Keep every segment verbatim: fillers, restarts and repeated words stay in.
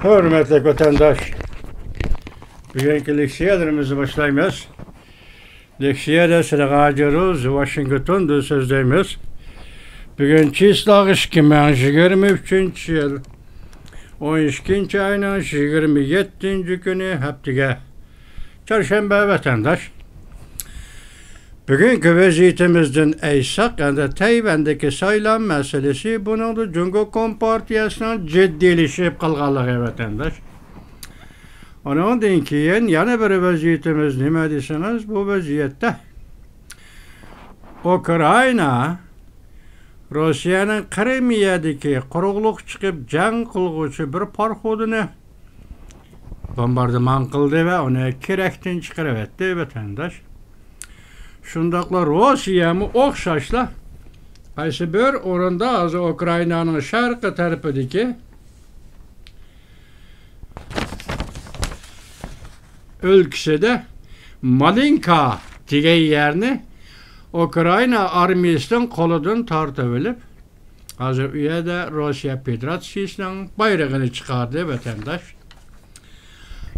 ھۆرمەتلىك ۋەتەنداش، بۈگۈنكى لېكسىيەلىرىمىزنى باشلايمىز. لېكسىيەدە سىلەرگە ھازىر ۋاشىنگتوندىن سۆزلەيمىز. بۈگۈن چىسلاغ ئىككى مىڭ يىگىرمە ئۈچىنچى يىل، ئون ئىككىنچى ئاينىڭ يىگىرمە يەتتىنچى كۈنى، ھەپتىگە چارشەنبە ۋەتەنداش. بۈگۈنكى ۋەزىيىتىمىزدىن ئېيتساق، ئەندى تەيۋەندىكى سايلام مەسىلىسى، بۇنىڭدا جۇڭگو كومپارتىيەسىنىڭ جىددىيلىشىپ قالغانلىقى ۋەتەنداش. ئۇنىڭدىن كېيىن يەنە بىر ۋەزىيىتىمىز نېمە دېسىڭىز، بۇ ۋەزىيەتتە ئۇكرائىنا روسىيەنىڭ قىرىمىيەدىكى قۇرۇقلۇققا چىقىپ جەڭ قىلغۇچى بىر پاراخوتىنى بومباردىمان قىلدى ۋە ئۇنى كېرەكتىن چىقىرىۋەتتى ۋەتەنداش. شۇنداقلا روسىيەمۇ ئوخشاشلا قايسى بىر ئورۇندا، ھازىر ئۇكرائىنانىڭ شەرقىي تەرىپىدىكى ئۆلكىسىدە مالىنكا دېگەن يەرنى ئۇكرائىنا ئارمىيىسىنىڭ قولىدىن تارتىۋېلىپ، ھازىر ئۇ يەردە روسىيە فېدېراتسىيىسىنىڭ بايرىقىنى چىقاردى ۋەتەنداش.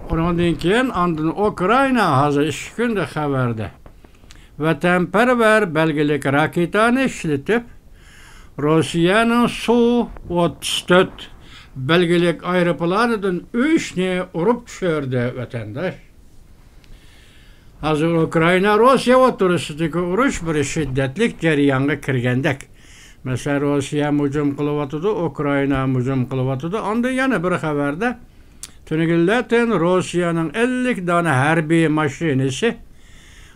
ئۇنىڭدىن كېيىن ئاندىن ئۇكرائىنا ھازىر ئىككى كۈندە خەۋەردە ۋەتەنپەرۋەر بەلگىلىك راكېتانى ئىشلىتىپ، روسىيەنىڭ سۇ ئوتتۇز تۆت بەلگىلىك ئايروپىلانىدىن ئۈچنى ئۇرۇپ چۈشۈردى ۋەتەنداش. ھازىر ئۇكرائىنا روسىيە ئوتتۇرىسىدىكى ئۇرۇش بىر شىددەتلىك جەريانغا كىرگەندەك. مەسىلەن، روسىيە ھۇجۇم قىلىۋاتىدۇ، ئۇكرائىنا ھۇجۇم قىلىۋاتىدۇ. ئاندىن يەنە بىر خەۋەردە، تۈنۈگۈنلەتىن روسىيەنىڭ ئەللىك دانە ھەربىي ماشىنىسى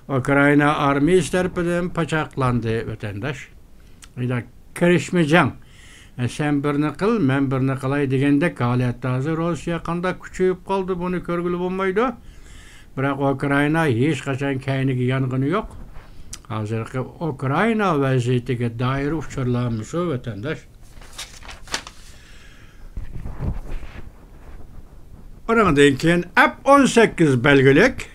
ئۇكرائىنا ئارمىيىسى تەرىپىدىن پاچاقلاندى ۋەتەنداش. ئەيدا، كىرىشمە جەڭ. ئە، سەن بىرنى قىل، مەن بىرنى قىلاي دېگەندەك ھالەتتە ھازىر روسىيە قانداق كۈچىيىپ قالدى، بۇنى كۆرگىلى بولمايدۇ. بىراق ئۇكرائىنا ھېچقاچان كەينىگە يانغىنى يوق. ھازىرقى ئۇكرائىنا ۋەزىيىتىگە دائىر ئۇچۇرلار مۇشۇ، ۋەتەنداش. ئۇنىڭدىن كېيىن ئەپ ئون سەككىز بەلگىلىك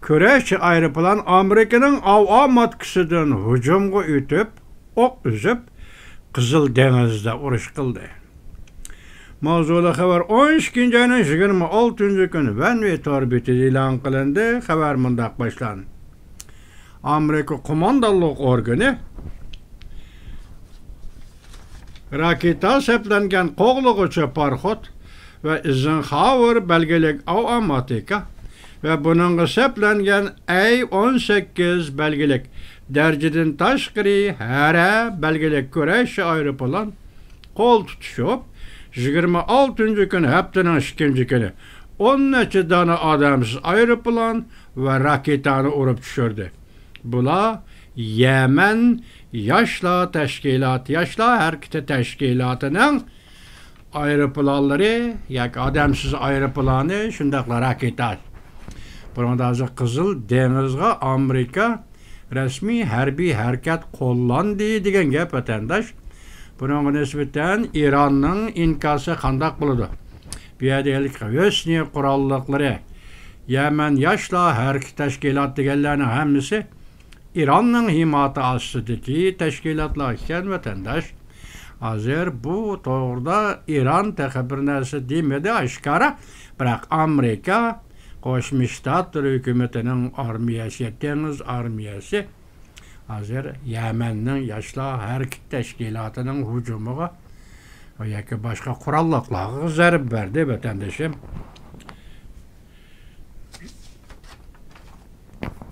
كۈرەشچى ئايروپىلان ئامېرىكىنىڭ ئاۋىئاماتكىسىدىن ھۇجۇمغا ئۆتۈپ، ئوق ئۈزۈپ، قىزىل دېڭىزدا ئۇرۇش قىلدى. ماۋزۇلۇق خەۋەر ئون ئىككىنچى ئاينىڭ يىگىرمە ئالتىنچى كۈنى ۋەنۋى تور بېتىدە ئېلان قىلىندى. خەۋەر مۇنداق باشلاندى. ئامېرىكا قوماندانلىق ئورگىنى راكېتا سەپلەنگەن قوغلىغۇچى پاراخوت ۋە ئېيزېنخاۋېر بەلگىلىك ئاۋىئاتىكا ۋە بۇنىڭغا سەپلەنگەن ئەي ئون سەككىز بەلگىلىك دەرىجىدىن تاشقىرى ھەرە بەلگىلىك كۈرەشچى ئايروپىلان قول تۇتۇشۇپ، يىگىرمە ئالتىنچى كۈنى، ھەپتىنىڭ ئىككىنچى كۈنى ئون نەچچە دانە ئادەمسىز ئايروپىلان ۋە راكېتانى ئۇرۇپ چۈشۈردى. بۇلار يەمەن ياشلار تەشكىلاتى، ياشلار ھەرىكىتى تەشكىلاتىنىڭ ئايروپىلانلىرى ياكى ئادەمسىز ئايروپىلانى، شۇنداقلا راكېتا. بۇنىڭدا ھازىر قىزىل دېڭىزغا ئامېرىكا رەسمىي ھەربىي ھەرىكەت قوللاندى دېگەن گەپ، ۋەتەنداش. بۇنىڭغا نىسبەتەن ئىراننىڭ ئىنكاسى قانداق بولىدۇ؟ بۇ يەردە ھېلىقى ھۆسنى قوراللىقلىرى، يەمەن ياشلار ھەرىكىتى تەشكىلاتى دېگەنلەرنىڭ ھەممىسى ئىراننىڭ ھىمايىتى ئاستىدىكى تەشكىلاتلار ئىكەن، ۋەتەنداش. ھازىر بۇ توغرىدا ئىران تېخى بىر نەرسە دېمىدى ئاشكارا، بىراق ئامېرىكا قوشما شتاتلار ھۆكۈمىتىنىڭ ئارمىيەسى، دېڭىز ئارمىيەسى ھازىر يەمەننىڭ ياشلار ھەرىكىتى تەشكىلاتىنىڭ ھۇجۇمىغا ياكى باشقا قوراللىقلارغا زەربە بەردى، ۋەتەندىشىم.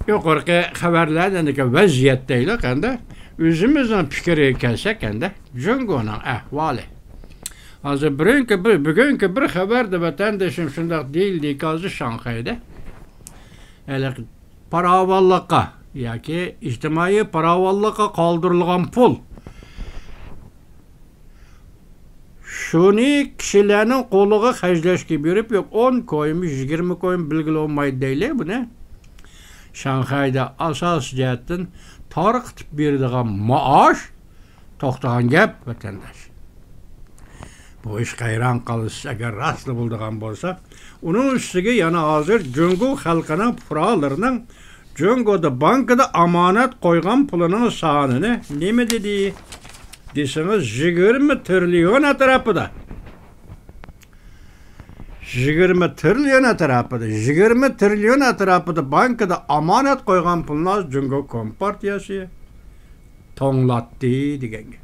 يۇقىرىقى خەۋەرلەردىن ۋەزىيەت دەيلى، قانداق؟ ئۆزىمىزنىڭ پىكرىگە كەلسەك، قانداق؟ جۇڭگونىڭ ئەھۋالى. ھازىر بۈگۈنكى بىر، بۈگۈنكى بىر خەۋەردە، ۋەتەندىشىم، شۇنداق دېيىلدى، ھازىر شاڭخەيدە ھېلىقى پاراۋانلىققا ياكى ئىجتىمائىي پاراۋانلىققا قالدۇرۇلغان پۇل، شۇنى كىشىلەرنىڭ قولىغا خەجلەشكە بېرىپ، يوق، ئون كويمۇ، يىگىرمە كويمۇ بىلگىلى بولمايدۇ دەيلى بۇنى. شاڭخەيدە ئاساسىي جەھەتتىن تارقىتىپ بېرىدىغان مائاش توختىغان گەپ، ۋەتەنداش. بۇ ئىشقا ھەيران قالىسىز، ئەگەر راستلا بولىدىغان بولسا. ئۇنىڭ ئۈستىگە يەنە ھازىر جۇڭگو خەلقىنىڭ پۇقرالىرىنىڭ جۇڭگودا بانكىدا ئامانەت قويغان پۇلىنىڭ سانىنى نېمە دېدى دېسىڭىز، يىگىرمە تىرىليون ئەتراپىدا. يىگىرمە تىرىليون ئەتراپىدا، يىگىرمە تىرىليون ئەتراپىدا بانكىدا ئامانەت قويغان پۇلنى جۇڭگو كومپارتىيەسى توڭلاتتى دېگەن گەپ.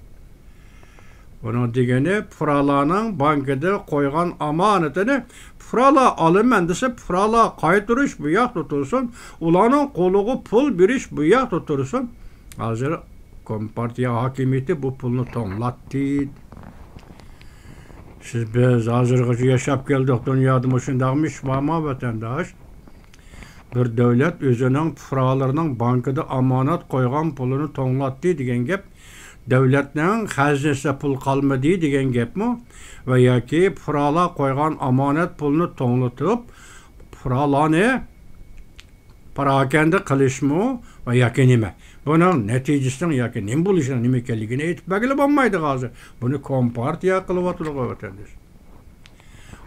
بۇنىڭ دېگىنى، پۇقرالارنىڭ بانكىدا قويغان ئامانىتىنى پۇقرالار ئالىمەن دېسە، پۇقرالار قايتۇرۇش بۇ ياقتا تۇرسۇن، ئۇلارنىڭ قولىغا پۇل بېرىش بۇ ياقتا تۇرسۇن. ھازىر كومپارتىيە ھاكىمىيىتى بۇ پۇلنى توڭلاتتى. سىز، بىز ھازىرغىچە ياشاپ كەلدۇق، دۇنيادا مۇشۇنداقمۇ ئىش بارمۇ، ۋەتەنداش؟ بىر دۆلەت ئۆزىنىڭ پۇقرالىرىنىڭ بانكىدا ئامانەت قويغان پۇلىنى توڭلاتتى دېگەن گەپ، دۆلەتنىڭ خەزنىسىدە پۇل قالمىدى دېگەن گەپمۇ؟ ۋە ياكى پۇقرالار قويغان ئامانەت پۇلنى توڭلىتىپ، پۇقرالارنى پاراكەندە قىلىشمۇ ۋە ياكى نېمە؟ بۇنىڭ نەتىجىسىنىڭ ياكى نېمە بولۇشىنىڭ، نېمە ئىكەنلىكىنى ئېيتىپ بەرگىلى بولمايدۇ ھازىر. بۇنى كومپارتىيە قىلىۋاتىدىغۇ، ۋەتەنداش.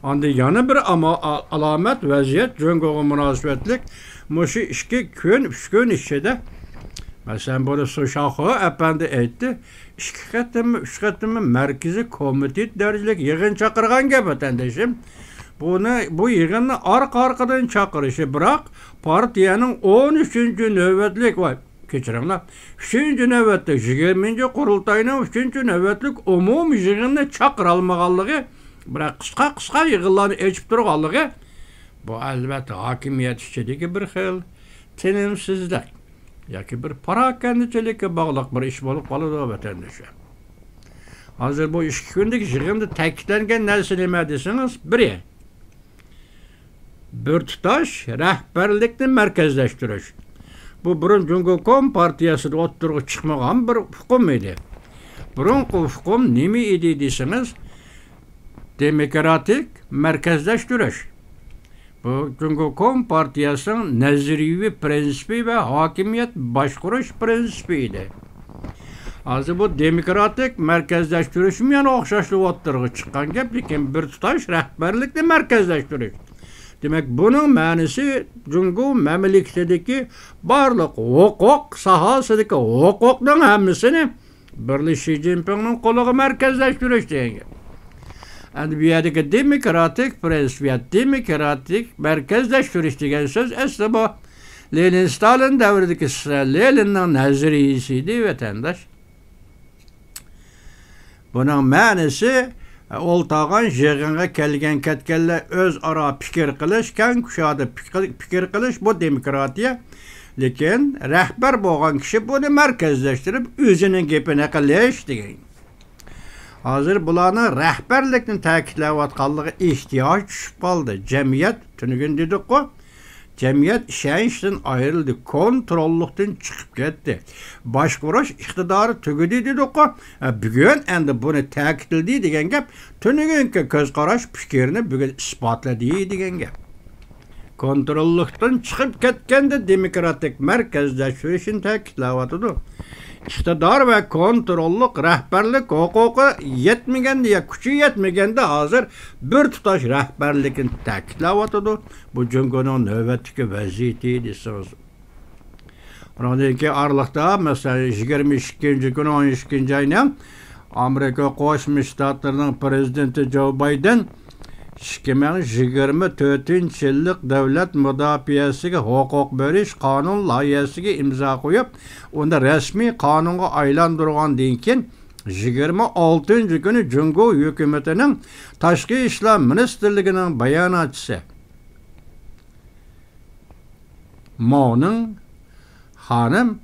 ئاندىن يەنە بىر ئاما-، ئا-، ئالامەت ۋەزىيەت جۇڭگوغا مۇناسىۋەتلىك مۇشۇ ئىككى كۈن، ئۈچ كۈن ئىچىدە، مەسىلەن، بۇنى سۇ شاخۇ ئەپەندى ئېيتتى، ئىككى قېتىممۇ، ئۈچ قېتىممۇ مەركىزىي كومىتېت دەرىجىلىك يىغىن چاقىرغان گەپ، ۋەتەندىشىم. بۇنى، بۇ يىغىننى ئارقا-ئارقىدىن چاقىرىشى، بىراق پارتىيەنىڭ ئون ئۈچىنچى نۆۋەتلىك، ۋاي، كەچۈرۈڭلار، ئۈچىنچى نۆۋەتلىك، يىگىرمىنچى قۇرۇلتاينىڭ ئۈچىنچى نۆۋەتلىك ئومۇمىي يىغىنىنى چاقىرالمىغانلىقى، بىراق قىسقا، قىسقا يىغىنلارنى ئېچىپ تۇرغانلىقى، بۇ، ئەلۋەتتە، ھاكىمىيەت ئىچىدىكى بىر خىل تىنىمسىزلىق ياكى بىر پاراكەندىچىلىككە باغلىق بىر ئىش بولۇپ قالىدۇ، ۋەتەندىشىم. ھازىر بۇ ئىككى كۈندىكى يىغىندا تەكىتلەنگەن نەرسە نېمە دېسىڭىز، بىرى، بىر تۇتاش رەھبەرلىكنى مەركەزلەشتۈرۈش. بۇ بۇرۇن جۇڭگو كومپارتىيەسىدە ئوتتۇرىغا چىقمىغان بىر ئۇقۇم ئىدى. بۇرۇنقى ئۇقۇم نېمە ئىدى دېسىڭىز، دېموكراتىك مەركەزلەشتۈرۈش. بۇ جۇڭگو كومپارتىيەسىنىڭ نەزەرىيىۋى پىرىنسىپى ۋە ھاكىمىيەت باشقۇرۇش پىرىنسىپى ئىدى. ھازىر بۇ دېموكراتىك مەركەزلەشتۈرۈشمۇ يەنە ئوخشاشلا ئوتتۇرىغا چىققان گەپ، لېكىن بىر تۇتاش رەھبەرلىكنى مەركەزلەشتۈرۈش. دېمەك، بۇنىڭ مەنىسى جۇڭگو مەملىكىتىدىكى بارلىق ھوقۇق ساھەسىدىكى ھوقۇقنىڭ ھەممىسىنى بىرلا شى جىنپىڭنىڭ قولىغا مەركەزلەشتۈرۈش دېگەن گەپ. ئەمدى بۇ يەردىكى دېموكراتىك پىرىنسىپ يا دېموكراتىك مەركەزلەشتۈرۈش دېگەن سۆز ئەسلى بۇ لېنىن ستالىن دەۋرىدىكى س-، لېنىننىڭ نەزەرىيىسى ئىدى، ۋەتەنداش. بۇنىڭ مەنىسى، ئولتۇرغان يىغىنغا كەلگەن كەتكەنلەر ئۆزئارا پىكىر قىلىش، كەڭ كۇشادە پىكىر، پىكىر قىلىش، بۇ دېموكراتىيە. لېكىن رەھبەر بولغان كىشى بۇنى مەركەزلەشتۈرۈپ، ئۆزىنىڭ گېپىنى قىلىش دېگەن. ھازىر بۇلارنىڭ رەھبەرلىكنى تەكىتلەۋاتقانلىقىغا ئېھتىياج چۈشۈپ قالدى. جەمئىيەت، تۈنۈگۈن دېدۇققۇ، جەمئىيەت ئىشەنچتىن ئايرىلدى، كونتروللۇقتىن چىقىپ كەتتى. باشقۇرۇش ئىقتىدارى تۈگىدى دېدۇققۇ. ھە، بۈگۈن ئەمدى بۇنى تەكىتلىدى دېگەن گەپ، تۈنۈگۈنكى كۆز قاراش پىكىرنى بۈگۈن ئىسپاتلىدى دېگەن گەپ. كونتروللۇقتىن چىقىپ كەتكەندە دېموكراتىك مەركەزلەشتۈرۈشنى تەكىتلەۋاتىدۇ. ئىقتىدار ۋە كونتروللۇق رەھبەرلىك ھوقۇقى يەتمىگەندە يا كۈچى يەتمىگەندە ھازىر بىر تۇتاش رەھبەرلىكىنى تەكىتلەۋاتىدۇ. بۇ جۇڭگونىڭ نۆۋەتتىكى ۋەزىيىتى دېسىڭىز. ئۇنىڭدىن كېيىن ئارىلىقتا، مەسىلەن، يىگىرمە ئىككىنچى كۈنى، ئون ئىككىنچى ئاينىڭ ئامېرىكا قوشما شتاتلىرىنىڭ پىرېزىدېنتى جو بايدېن ئىككى مىڭ يىگىرمە تۆتىنچى يىللىق دۆلەت مۇداپىئەسىگە ھوقۇق بېرىش قانۇن لايىھەسىگە ئىمزا قويۇپ، ئۇنى رەسمىي قانۇنغا ئايلاندۇرغاندىن كېيىن، يىگىرمە ئالتىنچى كۈنى جۇڭگو ھۆكۈمىتىنىڭ تاشقى ئىشلار مىنىستىرلىكىنىڭ باياناتچىسى ماۋنىڭ خانىم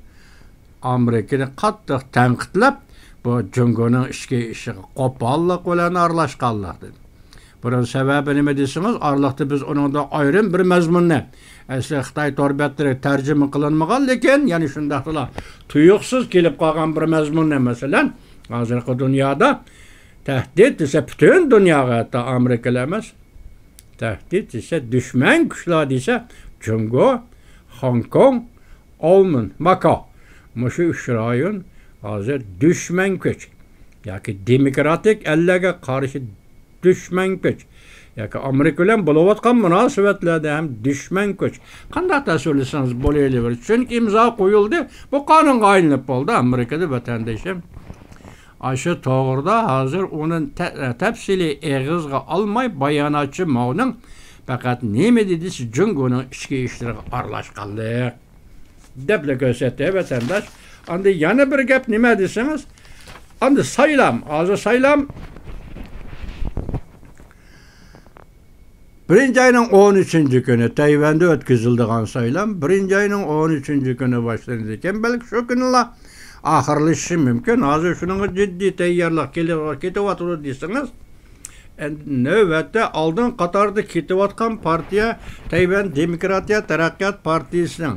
ئامېرىكىنى قاتتىق تەنقىدلەپ، بۇ جۇڭگونىڭ ئىچكى ئىشىغا قوپاللىق بىلەن ئارىلاشقانلىق دېدى. بۇنىڭ سەۋەبى نېمە دېسىڭىز، ئارىلىقتا بىز ئۇنىڭدا ئايرىم بىر مەزمۇننى، ئەسلى خىتاي تور بەتلىرىگە تەرجىمە قىلىنمىغان، لېكىن يەنە شۇنداقلا تۇيۇقسىز كېلىپ قالغان بىر مەزمۇننى، مەسىلەن، ھازىرقى دۇنيادا تەھدىت دېسە، پۈتۈن دۇنياغا، ھەتتا ئامېرىكىلا ئەمەس، تەھدىت دېسە، دۈشمەن كۈچلەر دېسە، جۇڭگو، خوڭكوڭ، ئاۋمېن، ماكاۋ. مۇشۇ ئۈچ رايون ھازىر دۈشمەن كۈچ ياكى دېموكراتىك ئەللەرگە قارشى دۈشمەن كۈچ ياكى ئامېرىكا بىلەن بولۇۋاتقان مۇناسىۋەتلەردە ھەم دۈشمەن كۈچ. قانداق تەسۋىرلىسىڭىز بولۇۋېرىدۇ. چۈنكى ئىمزا قويۇلدى، بۇ قانۇنغا ئايلىنىپ بولدى ئامېرىكىدا، ۋەتەندىشىم. ئاشۇ توغرىدا ھازىر ئۇنى تە-، تەپسىلىي ئېغىزغا ئالماي، باياناتچى ماۋنىڭ پەقەت نېمە دېدى دېسە، جۇڭگونىڭ ئىچكى ئىشلىرىغا ئارىلاشقانلىق دەپلا كۆرسەتتى، ۋەتەنداش. ئاندىن يەنە بىر گەپ نېمە دېسىڭىز، ئاندىن سايلام، ھازىر سايلام بىرىنچى ئاينىڭ ئون ئۈچىنچى كۈنى تەيۋەندە ئۆتكۈزۈلىدىغان سايلام بىرىنچى ئاينىڭ ئون ئۈچىنچى كۈنى باشلىنىدىكەن. بەلكى شۇ كۈنىلا ئاخىرلىشىشى مۇمكىن. ھازىر شۇنىڭغا جىددىي تەييارلىق كېلىۋاتىدۇ دېسىڭىز، ئەمدى نۆۋەتتە ئالدىن قاتاردا كېتىۋاتقان پارتىيە تەيۋەن دېموكراتىيە تەرەققىيات پارتىيىسىنىڭ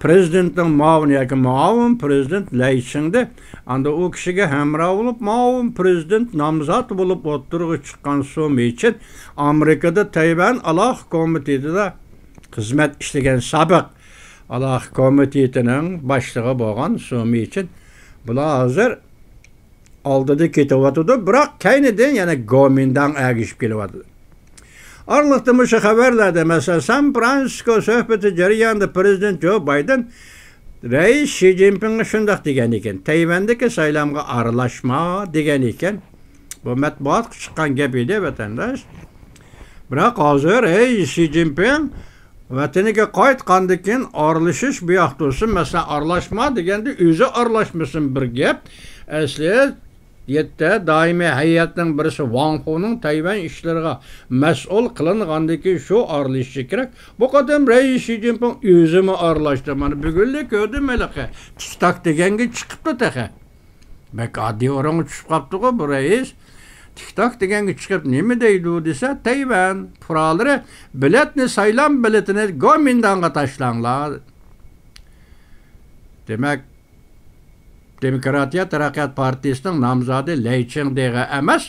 پرېزىدېنتنىڭ مۇئاۋىنى ياكى مۇئاۋىن پرېزىدېنت لەي چىڭدى. ئاندىن ئۇ كىشىگە ھەمراھ بولۇپ، مۇئاۋىن پرېزىدېنت نامزاتى بولۇپ ئوتتۇرىغا چىققان سۇ مېيچىن ئامېرىكىدا تەيۋەن ئالاقە كومىتېتىدا خىزمەت ئىشلىگەن سابىق ئالاقە كومىتېتىنىڭ باشلىقى بولغان سۇ مېيچىن. بۇلار ھازىر ئالدىدا كېتىۋاتىدۇ، بىراق كەينىدىن يەنە گومىنداڭ ئەگىشىپ كېلىۋاتىدۇ. ئارىلىقتا مۇشۇ خەۋەرلەردە، مەسىلەن، سان فرانسىسكو سۆھبىتى جەريانىدا پرېزىدېنت جو بايدېن رەئىس شى جىنپىڭغا شۇنداق دېگەن ئىكەن، تەيۋەندىكى سايلامغا ئارىلاشما دېگەن ئىكەن. بۇ مەتبۇئاتقا چىققان گەپ ئىدى، ۋەتەنداش. بىراق ھازىر، ھەي، شى جىنپىڭ ۋەتىنىگە قايتقاندىن كېيىن ئارىلىشىش بۇ ياق تۇرسۇن، مەسىلەن، ئارىلاشما دېگەندە ئۆزى ئارىلاشمىسۇن بىر گەپ. ئەسلى يەتتە دائىمىي ھەيئەتنىڭ بىرسى ۋاڭ خۇنىڭ تەيۋەن ئىشلىرىغا مەسئۇل قىلىنغاندىن كېيىن شۇ ئارىلىشىشى كېرەك. بۇ قېتىم رەئىس شى جىنپىڭ ئۆزىمۇ ئارىلاشتى. مانا بۈگۈنلا كۆردۈم ھېلىقى تىك تاك دېگەنگە چىقىپتۇ تېخى. بەك ئاددىي ئورۇنغا چۈشۈپ قاپتىغۇ بۇ رەئىس. تىك تاك دېگەنگە چىقىپ نېمە دەيدۇ دېسە، تەيۋەن پۇقرالىرى بېلەتنى، سايلام بېلىتىنى گومىنداڭغا تاشلاڭلار. دېمەك، دېموكراتىيە تەرەققىيات پارتىيىسىنىڭ نامزادى لەي چىڭدېغا ئەمەس،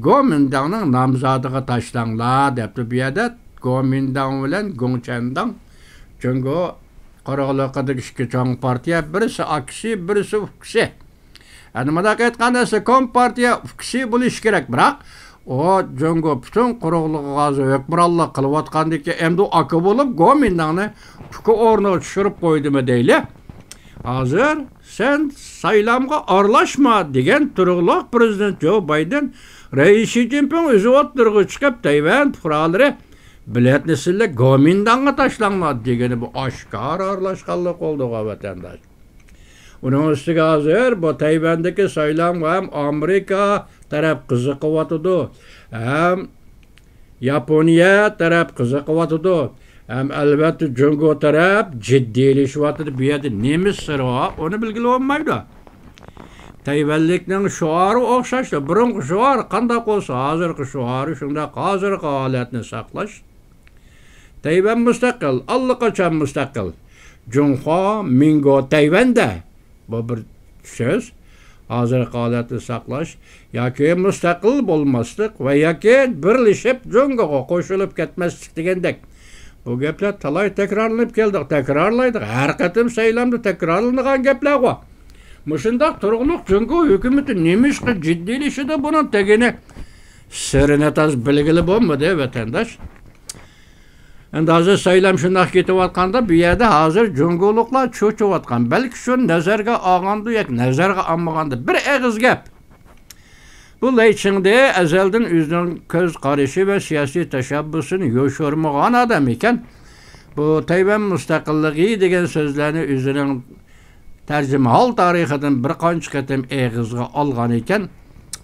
گومىنداڭنىڭ نامزادىغا تاشلاڭلار دەپتۇ. بۇ يەردە گومىنداڭ بىلەن گوڭچەنداڭ جۇڭگو قۇرۇقلۇقىدىكى ئىككى چوڭ پارتىيە، بىرسى ئاكىسى، بىرسى ئۇكىسى. ئەنە مۇنداق ئېيتقاندا، ئەسلى كومپارتىيە ئۇكىسى بولۇشى كېرەك، بىراق ئۇ جۇڭگو پۈتۈن قۇرۇقلۇقىغا ھازىر ھۆكۈمرانلىق قىلىۋاتقاندىكى ئەمدى ئاكا بولۇپ، گومىنداڭنى ئۇكا ئورنىغا چۈشۈرۈپ قويدىمۇ دەيلى. ھازىر سەن سايلامغا ئارىلاشما دېگەن تۇرۇقلۇق پرېزىدېنت جو بايدېن رەئىس شى جىنپىڭ ئۆزى ئوتتۇرىغا چىقىپ، تەيۋەن پۇقرالىرى بېلەتنى سىلە گومىنداڭغا تاشلاڭلار دېگىنى بۇ ئاشكارا ئارىلاشقانلىق بولدىغۇ ۋەتەنداش. ئۇنىڭ ئۈستىگە ھازىر بۇ تەيۋەندىكى سايلامغا ھەم ئامېرىكا تەرەپ قىزىقىۋاتىدۇ، ھەم ياپونىيە تەرەپ قىزىقىۋاتىدۇ، ھەم ئەلۋەتتە جۇڭگو تەرەپ جىددىيلىشىۋاتىدۇ. بۇ يەردە نېمە سىر بار، ئۇنى بىلگىلى بولمايدۇ. تەيۋەنلىكنىڭ شوئارى ئوخشاشلا، بۇرۇنقى شوئار قانداق بولسا، ھازىرقى شوئارى شۇنداق، ھازىرقى ھالەتنى ساقلاش. تەيۋەن مۇستەقىل، ئاللىقاچان مۇستەقىل. جۇڭخۇا مىڭگو تەيۋەندە. بۇ بىر سۆز. ھازىرقى ھالەتنى ساقلاش ياكى مۇستەقىل بولماسلىق ۋە ياكى بىرلىشىپ جۇڭگوغا قوشۇلۇپ كەتمەسلىك دېگەندەك. بۇ گەپلەر تالاي تەكرارلىنىپ كەلدۇق، تەكرارلايدۇق. ھەر قېتىم سايلامدا تەكرارلىنىدىغان گەپلەرغۇ. مۇشۇنداق تۇرۇقلۇق جۇڭگو ھۆكۈمىتى نېمىشقا جىددىيلىشىدۇ، بۇنىڭ تېگىنى سىرىنى تاز بىلگىلى بولمىدى، ۋەتەنداش. ئەمدى ھازىر سايلام شۇنداق كېتىۋاتقاندا، بۇ يەردە ھازىر جۇڭگولۇقلار چۆچۈۋاتقان. بەلكى شۇ نەزەرگە ئالغاندۇ ياكى نەزەرگە ئالمىغاندۇ، بىر ئېغىز گەپ. بۇ لەي چىڭدې ئەزەلدىن ئۆزىنىڭ كۆز قارىشى ۋە سىياسىي تەشەببۇسىنى يوشۇرمىغان ئادەم ئىكەن. بۇ تەيۋەن مۇستەقىللىقى دېگەن سۆزلەرنى ئۆزىنىڭ تەرجىمىھال تارىخىدىن بىر قانچە قېتىم ئېغىزغا ئالغان ئىكەن.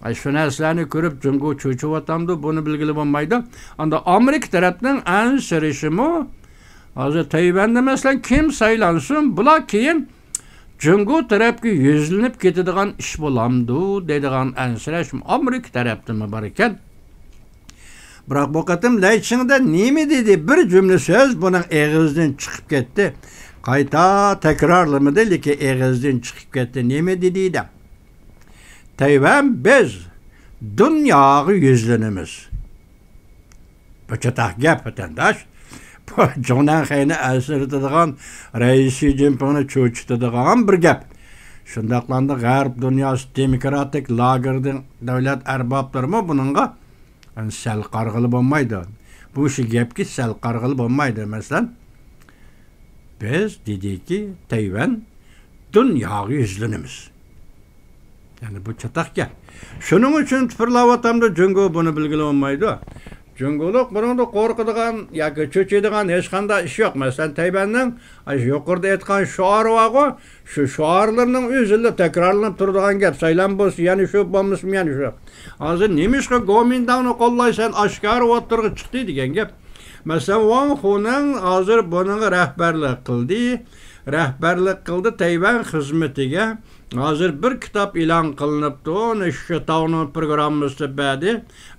ئاي، شۇ نەرسىلەرنى كۆرۈپ جۇڭگو چۆچۈۋاتامدۇ، بۇنى بىلگىلى بولمايدۇ. ئاندا ئامېرىكا تەرەپنىڭ ئەنسىرىشىمۇ، ھازىر تەيۋەندە، مەسىلەن، كىم سايلانسۇن، بۇلار كېيىن جۇڭگو تەرەپكە يۈزلىنىپ كېتىدىغان ئىش بولامدۇ دەيدىغان ئەنسىرەش ئامېرىكا تەرەپتىنمۇ بار ئىكەن. بىراق بۇ قېتىم لەي چىڭدە نېمە دېدى؟ بىر جۈملە سۆز بۇنىڭ ئېغىزىدىن چىقىپ كەتتى. قايتا تەكرارلىمىدى، لېكىن ئېغىزىدىن چىقىپ كەتتى. نېمە دېدى دە؟ تەيۋەن، بىز دۇنياغا يۈزلىنىمىز. بۇ چاتاق گەپ، ۋەتەنداش. بۇ جۇڭنەنخېينى ئەنسىرىتىدىغان، رەئىس شى جىنپىڭنى چۆچۈتىدىغان بىر گەپ. شۇنداقلاندا غەرب دۇنياسى دېموكراتىك لاگېردىن دۆلەت ئەربابلىرىمۇ بۇنىڭغا سەل قارىغىلى بولمايدۇ. بۇ شۇ گەپكە سەل قارىغىلى بولمايدۇ. مەسىلەن، بىز دېدىكى، تەيۋەن دۇنياغا يۈزلىنىمىز. يەنى بۇ چاتاق گەپ. شۇنىڭ ئۈچۈن تىپىرلاۋاتامدۇ، جۇڭگو بۇنى بىلگىلى بولمايدۇ. جۇڭگولۇق بۇنىڭدا قورقىدىغان ياكى چۆچۈيدىغان ھېچقانداق ئىش يوق. مەسىلەن، تەيۋەننىڭ ئاشۇ يۇقىرىدا ئېيتقان شوئارى بارغۇ، شۇ شوئارلىرىنىڭ ئۆزىلا تەكرارلىنىپ تۇرىدىغان گەپ. سايلام بولسا يەنە شۇ، بولمىسىمۇ يەنە شۇ. ھازىر نېمىشقا گومىنداڭنى قوللايسەن، ئاشكارا ئوتتۇرىغا چىقتى دېگەن گەپ. مەسىلەن، ۋاڭ خۇنىڭ ھازىر بۇنىڭغا رەھبەرلىك قىلدى. رەھبەرلىك قىلدى تەيۋەن خىزمىتىگە. ھازىر بىر كىتاب ئېلان قىلىنىپتۇ. ئۇنى شىتاۋنىڭ پروگراممىسى بەردى.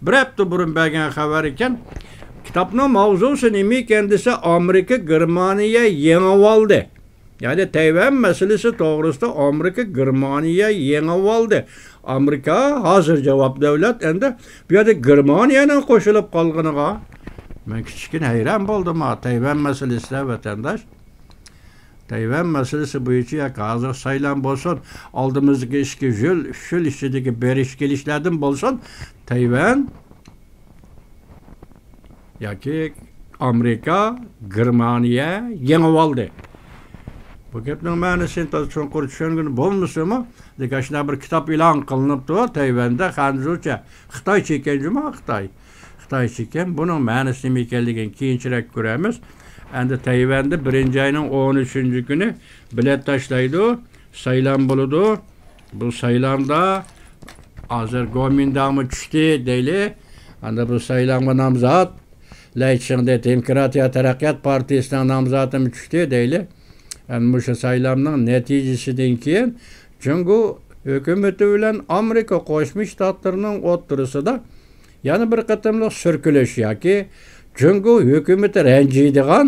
بىر ھەپتە بۇرۇن بەرگەن خەۋەر ئىكەن. كىتابنىڭ ماۋزۇسى نېمە ئىكەن دېسە، ئامېرىكا گېرمانىيە يېڭىۋالدى. يەنى تەيۋەن مەسىلىسى توغرىسىدا ئامېرىكا گېرمانىيە يېڭىۋالدى. ئامېرىكا ھازىر جاۋاب دۆلەت، ئەمدى بۇ يەردە گېرمانىيەنىڭ قوشۇلۇپ قالغىنىغا مەن كىچىككىنە ھەيران بولدۇم ھا، تەيۋەن مەسىلىسىدە ۋەتەنداش. تەيۋەن مەسىلىسى بويىچە ياكى ھازىر سايلام بولسۇن، ئالدىمىزدىكى ئىككى يىل، ئۈچ يىل ئىچىدىكى بېرىش كېلىشلەردىن بولسۇن، تەيۋەن ياكى ئامېرىكا، گېرمانىيە يېڭىۋالدى. بۇ گەپنىڭ مەنىسىنى تازا چوڭقۇر چۈشەنگىلى بولمىسىمۇ، لېكىن ئاشۇنداق بىر كىتاب ئېلان قىلىنىپتۇ تەيۋەندە، خەنزۇچە، خىتايچە ئىكەن جۇمۇ، خىتاي. خىتايچە ئىكەن. بۇنىڭ مەنىسى نېمە ئىكەنلىكىنى كېيىنچىرەك كۆرەرمىز. ئەمدى تەيۋەندە بىرىنچى ئاينىڭ ئون ئۈچىنچى كۈنى بېلەت تاشلايدۇ، سايلام بولىدۇ. بۇ سايلامدا ھازىر گومىنداڭمۇ چۈشتى دەيلى. ئەمدى بۇ سايلامغا نامزات لەيچىڭدە دېموكراتىيە تەرەققىيات پارتىيىسىنىڭ نامزاتىمۇ چۈشتى دەيلى. ئەمدى مۇشۇ سايلامنىڭ نەتىجىسىدىن كېيىن جۇڭگو ھۆكۈمىتى بىلەن ئامېرىكا قوشما شتاتلىرىنىڭ ئوتتۇرىسىدا يەنە بىر قېتىملىق سۈركىلىش ياكى جۇڭگو ھۆكۈمىتى رەنجىيدىغان،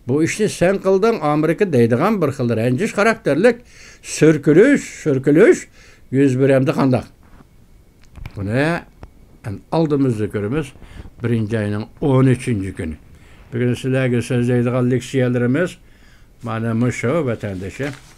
بۇ ئىشنى سەن قىلدىڭ، ئامېرىكا دەيدىغان بىر خىل رەنجىش خاراكتېرلىك سۈركىلىش، سۈركىلىش يۈز بېرەمدۇ قانداق؟ بۇنى ئەن ئالدىمىزدا كۆرىمىز، بىرىنچى ئاينىڭ ئون ئۈچىنچى كۈنى. بۈگۈن سىلەرگە سۆزلەيدىغان لېكسىيەلىرىمىز مانا مۇشۇ، ۋەتەندىشىم.